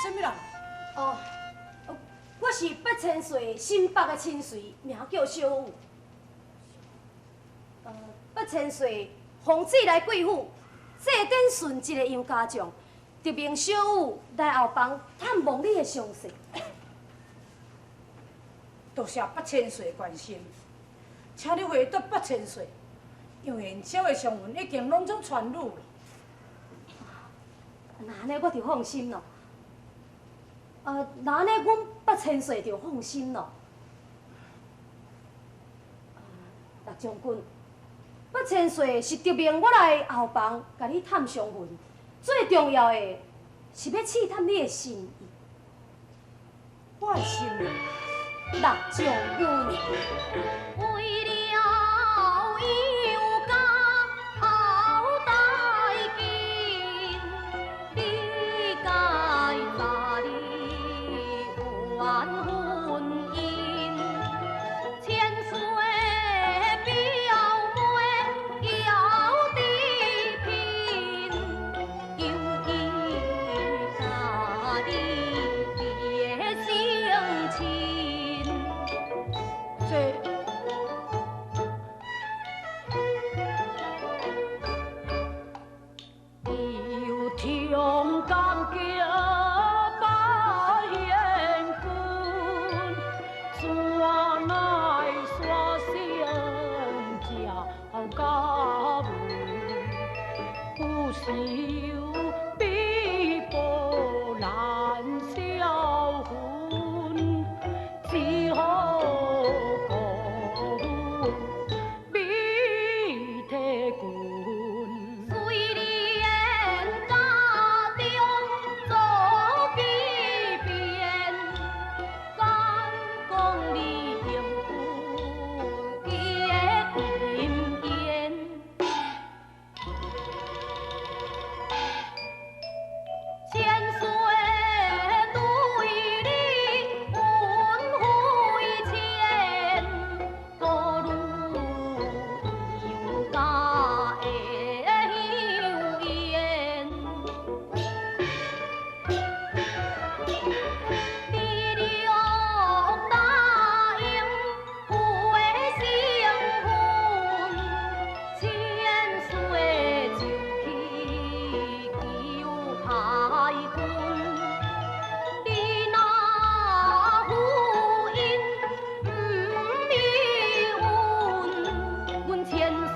啥物人？哦，我是八千歲新北的親隨，名叫小雨。八千歲奉旨來貴府，祭典順一个楊家將，特命小雨來後房探望你的傷勢。多謝八千歲關心，請你回答八千歲，楊延昭的傷痕已經攏總痊愈了。那按呢我就放心咯。那按呢，阮八千歲就放心咯。陸將軍，八千歲是特命我來後房共你探傷痕，最重要的是欲試探你的心意。我的心意。陸將軍，為了楊家後代根，你該知你有緣婚姻，千歲表妹枵得貧，求伊共你結成親。這有痛感激八贤君，怎奈煞成照家文，不朽比薄难销魂，只好孤美体君。雖然家中做比變，敢講你幸福結姻緣。千歲對你恩惠淺，孤女楊家的香煙。你若答應赴成婚，千歲就去求太君。你若赴應毋應允，阮千歲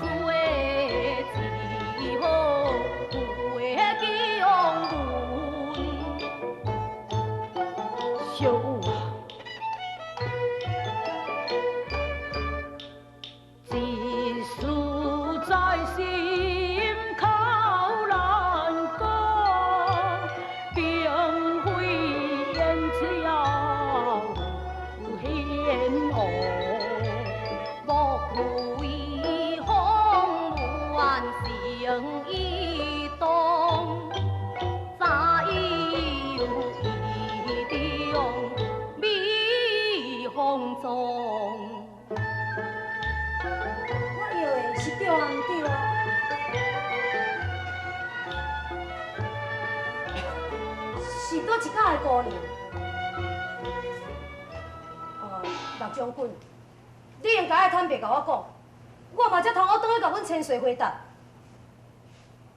只好赴強阮。小雨啊，一事在心口難講，並非延昭有顯惡。莫非風亂成意動，怎有意中美風中？我要的是對啊，毋對啊？是佗一家的姑娘？哦，陸將軍，你應該愛坦白共我講，我嘛才通好轉去共阮千歲回答。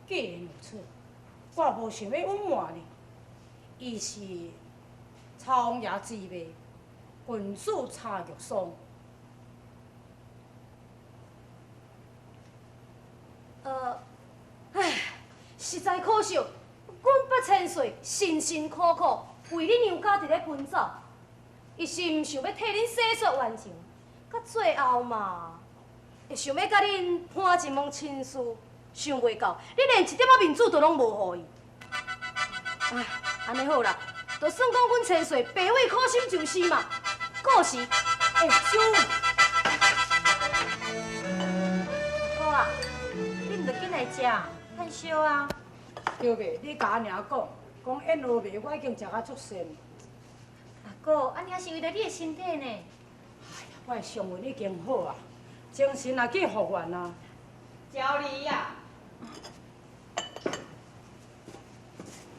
既然如此，我無想欲隱瞞你。伊是曹王爺之妹，郡主柴玉霜。唉，實在可惜，阮八千歲辛辛苦苦為恁楊家佇咧奔走，一心想欲替恁洗雪冤情，到最後嘛，會想欲共恁攀一門親事，想袂到你連一點仔面子都攏無予伊。唉，按呢好啦，就算講阮千歲白費苦心就是嘛。過時，欸，小雨，好啊，你毋著緊來食，趁燒啊。對袂？你共阿娘講，講燕窩糜我已經食甲足跣。阿姑，按呢是為著你的身體呢。哎呀，我的傷痕已經好啊，精神也去復原啊。嬌梨呀，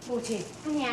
母親。阿娘。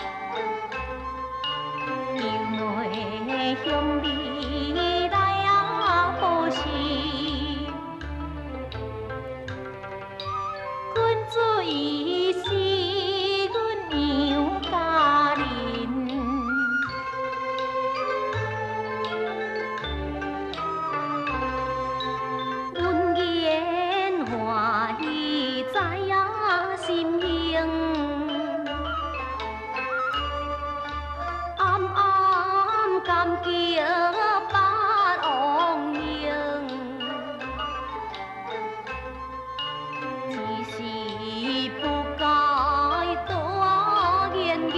求妹向你來啊報時，君子伊是阮楊家人。阮言歡喜在啊心形，暗暗感激八王英，只是不該多言語，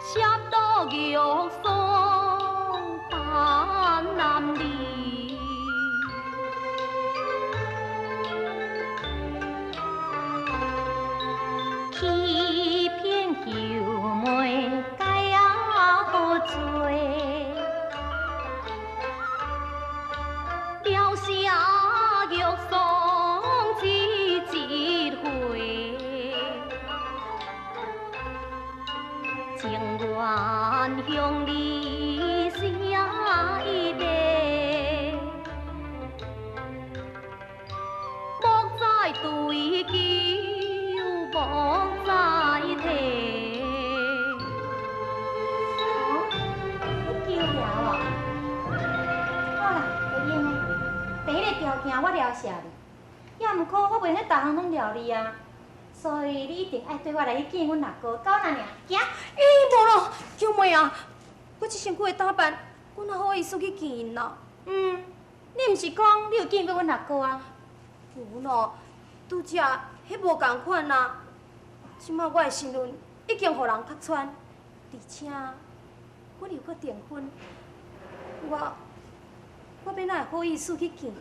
寫到玉霜伴男兒。欺騙求妹該何罪？了謝玉霜只一回。對求莫再提。哦，你求饒哦？好啦，會用的。第一个條件我饒赦你，也毋過我袂用逐項攏饒你啊，所以你一定愛綴我來去見阮阿哥，到那爾行。欸，無咯，嬌妹啊，我這身軀的打扮，我哪好意思去見𪜶啦？嗯，你毋是講你有見過阮阿哥啊？無咯，拄才彼無仝款啊。這馬我的身份已經予人揭穿，而且阮又閣訂婚，我欲哪會好意思去見伊？